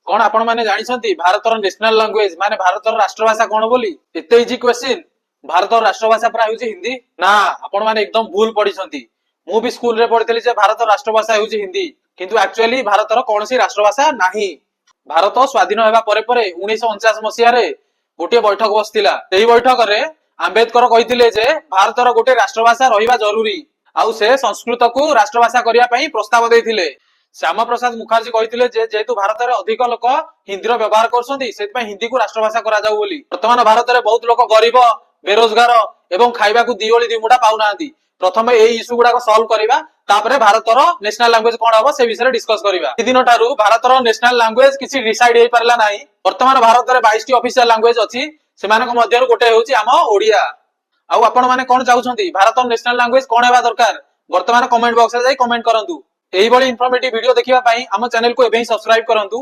କଣ ଆପଣ ମାନେ ଜାଣିଛନ୍ତି ଭାରତର ନ୍ୟାସନାଲ ଲାଙ୍ଗୁଏଜ ମାନେ ଭାରତର ରାଷ୍ଟ୍ରଭାଷା କଣ ବୋଲି? ଏତେ ଇଜି କ୍ୱେଶ୍ଚିନ୍। ଭାରତର ରାଷ୍ଟ୍ରଭାଷା ପୁରା ହେଉଛି ହିନ୍ଦୀ। ନା, ଆପଣ ମାନେ ଏକଦମ ଭୁଲ ପଢିଛନ୍ତି। ମୁଁ ବି ସ୍କୁଲରେ ପଢିଥିଲି ଯେ ଭାରତର ରାଷ୍ଟ୍ରଭାଷା ହେଉଛି ହିନ୍ଦୀ, କିନ୍ତୁ ଆକ୍ଚୁଆଲି ଭାରତର କୌଣସି ରାଷ୍ଟ୍ରଭାଷା ନାହିଁ। ଭାରତ ସ୍ୱାଧୀନ ହେବା ପରେ ପରେ 1949 ମସିହାରେ ଗୋଟିଏ ବୈଠକ ବସିଥିଲା। ସେହି ବୈଠକରେ ଆମ୍ବେଦକର କହିଥିଲେ ଯେ ଭାରତର ଗୋଟେ ରାଷ୍ଟ୍ରଭାଷା ରହିବା ଜରୁରୀ, ଆଉ ସେ ସଂସ୍କୃତକୁ ରାଷ୍ଟ୍ରଭାଷା କରିବା ପାଇଁ ପ୍ରସ୍ତାବ ଦେଇଥିଲେ। ଶ୍ୟାମା ପ୍ରସାଦ ମୁଖାର୍ଜୀ କହିଥିଲେ ଯେ ଯେହେତୁ ଭାରତରେ ଅଧିକ ଲୋକ ହିନ୍ଦୀର ବ୍ୟବହାର କରୁଛନ୍ତି, ସେଥିପାଇଁ ହିନ୍ଦୀକୁ ରାଷ୍ଟ୍ରଭାଷା କରାଯାଉ ବୋଲି। ବର୍ତ୍ତମାନ ଭାରତରେ ବହୁତ ଲୋକ ଗରିବ, ବେରୋଜଗାର ଏବଂ ଖାଇବାକୁ ଦି ଓଳି ଦି ମୁଠା ପାଉନାହାନ୍ତି। ପ୍ରଥମେ ଏଇ ଇସ୍ୟୁ ଗୁଡାକ ସଲ୍ଭ କରିବା, ତାପରେ ଭାରତର ନ୍ୟାସନାଲ ଲାଙ୍ଗୁଏଜ କଣ ହବ ସେ ବିଷୟରେ ଡିସ୍କସ କରିବା। ସେଦିନ ଠାରୁ ଭାରତର ନ୍ୟାସନାଲ ଲାଙ୍ଗୁଏଜ କିଛି ଡିସାଇଡ ହେଇପାରିଲା ନାହିଁ। ବର୍ତ୍ତମାନ ଭାରତରେ 22ଟି ଅଫିସିଆଲ ଲାଙ୍ଗୁଏଜ ଅଛି। ସେମାନଙ୍କ ମଧ୍ୟରୁ ଗୋଟେ ହେଉଛି ଆମ ଓଡିଆ। ଆଉ ଆପଣ ମାନେ କଣ ଚାହୁଁଛନ୍ତି? ଭାରତର ନ୍ୟାସନାଲ ଲାଙ୍ଗୁଏଜ କଣ ହେବା ଦରକାର? ବର୍ତ୍ତମାନ କମେଣ୍ଟ ବକ୍ସରେ ଯାଇ କମେଣ୍ଟ କରନ୍ତୁ। ଏଇଭଳି ଇନଫର୍ମେଟିଭ ଭିଡିଓ ଦେଖିବା ପାଇଁ ଆମ ଚ୍ୟାନେଲକୁ ଏବେ ହିଁ ସବସ୍କ୍ରାଇବ କରନ୍ତୁ।